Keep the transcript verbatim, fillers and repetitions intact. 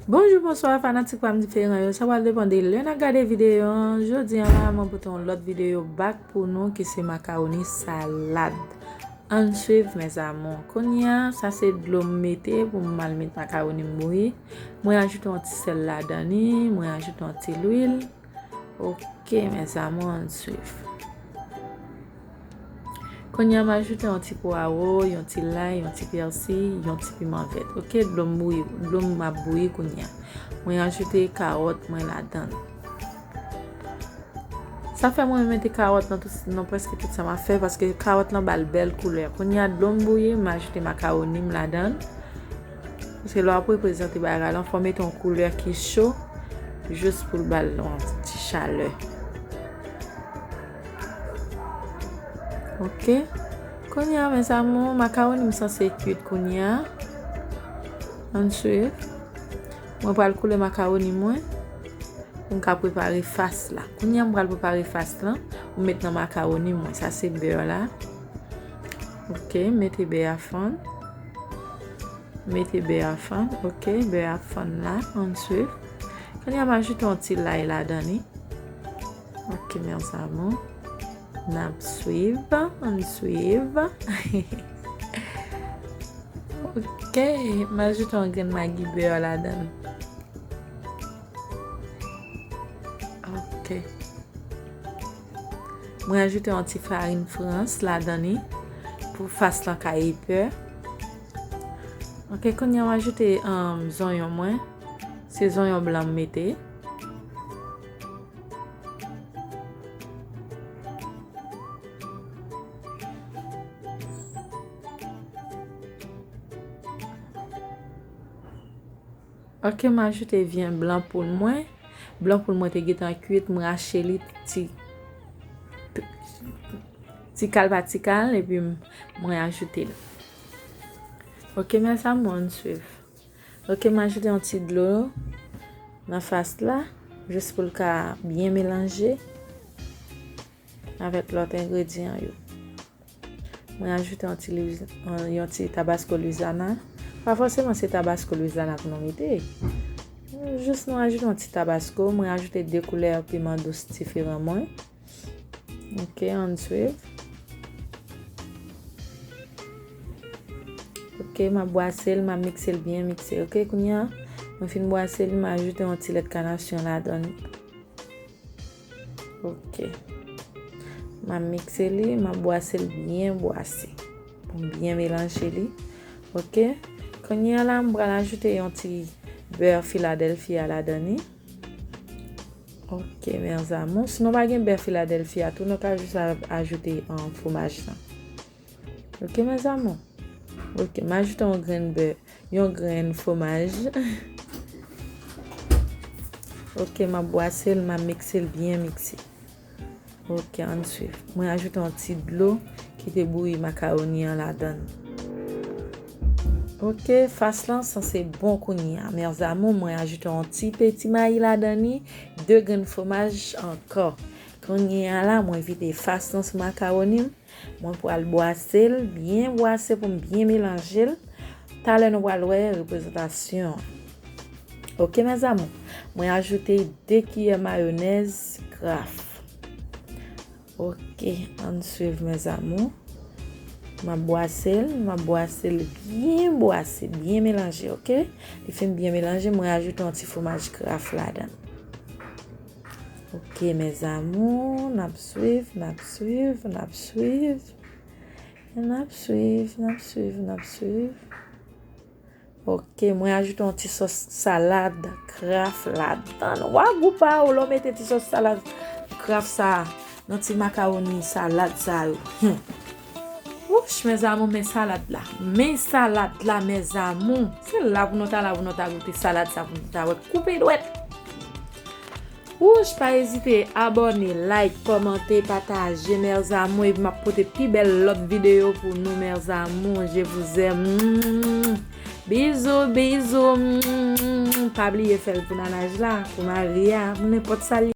Bonjou, bonswa, fanatik pa m diferan yo. Sa pral depann de lè n ap gade videyo an. Jodi a la, mwen pote yon lòt videyo back pou nou ki se makawoni salad. Ann swiv, mes amours. Kounye a, sa se dlo m mete pou m al met makawoni m bouyi. Mwen ajoute yon ti sèl ladan li, mwen ajoute yon ti lwil. Ok, mes amours, ann swiv. Kounye a, m ajoute yon ti pwawo, yon ti lay, yon ti pèsi, yon ti piman vèt. Ok, dlo m bouyi, dlo m ap bouyi kounye a. Mwen ajoute kawòt mwen ladan l. Sa fè mwen mete kawòt nan tout, nan prèske tout sa m ap fè, paske kawòt lan ba l bèl koulè. Kounye a, dlo m bouyi, m ajoute makawoni m ladan l. Paske lè w ap reprezante bagay lan, fò w mete yon koulè ki cho, jis pou l ba l yon ti chalè. Ok. Kounye a, mes amours, makawoni m sanse kwit kounye a. Ann swiv. Mwen pral koule makawoni mwen pou m ka prepare fas la. Kounye a, m pral prepare fas lan pou m met nan makawoni mwen. Sa se bè la. Ok, mete bè a fann. Mete bè a fann. Ok, bè a fann la. Ann swiv. Kounye a, m ajoute yon ti lay ladan li. Ok, mes amours. N ap swiv, ann swiv. Ok, m ajoute yon grenn magi bè ladan l. Ok. Mwen ajoute yon ti farin frans ladan li pou fas lan ka epè. Ok, kounye a m ajoute, um, zonyon mwen. Se zonyon blan m mete. Ok, m ajoute vyann blan poul mwen. Blan poul mwen te gentan kwit, m rache li ti, ti kal pa ti kal, epi m, mwen ajoute l. Ok, mes amours, ann swiv. Ok, m ajoute yon ti dlo nan fas la, jis pou l ka byen melanje avèk lòt engredyan yo. Mwen ajoute yon ti, yon ti tabasko Louisiana. Pa fòseman se tabasko Louisiana pou nou mete. Jis nou ajoute yon ti tabasko. Mwen ajoute de koulè piman dous diferan mwen. Ok, ann swiv. Ok, m ap bwase l, m ap mikse l byen mikse. Ok, kounye a, mwen fin bwase l, m ajoute yon ti lèt kanasyon ladan l. Ok. M ap mikse li, m ap bwase l byen bwase. Pou m byen melanje li. Ok. Kounye a la, m pral ajoute yon ti bè Philadelphia ladan li. Ok, mes amours. Si nou pa gen bè Philadelphia tou, nou ka jis a-, ajoute, um, fwomaj lan. Ok, mes amours. Ok, m ajoute yon grenn bè, yon grenn fwomaj. Ok, m ap bwase l, m ap mikse l byen mikse. Ok, ann swiv. Mwen ajoute yon ti dlo ki te bouyi makawoni an ladan l. Ok, fas lan sanse bon kounye a. Mes amours, mwen ajoute yon ti peti mayi ladan li, de grenn fwomaj ankò. Kounye a la, mwen vide fas lan sou makawoni m. Mwen pral bwase l, byen bwase pou m byen melanje l. Talè nou pral wè reprezantasyon an. Ok, mes amours, mwen ajoute de kiyè mayonèz Kraft. Ok, ann swiv, mes amours. M ap bwase l, m ap bwase l byen bwase, byen melanje, ok? Li fin byen melanje, mwen ajoute yon ti fwomaj Kraft ladan l. Ok, mes amours, n ap swiv, n ap swiv, n ap swiv. N ap swiv, n ap swiv, n ap swiv. Ok, mwen ajoute yon ti sòs salad Kraft ladan l. Wa gou pa w, lè w mete ti sòs salad Kraft sa nan ti makawoni salad sa yo. Hmm. Wouch, mes amours, men salad la. Men salad la, mes amours. Se la pou nou ta la, pou nou ta goute salad sa, pou nou ta wè. Koupe dwèt. Wouch, pa ezite abòne, like, kòmante, pataje, mes amours, epi m ap pote pi bèl lòt videyo pou nou, mes amours, je vous aime. Bizou, bizou. Pa bliye fè l pou nanaj la, pou mari a, pou nenpòt sa l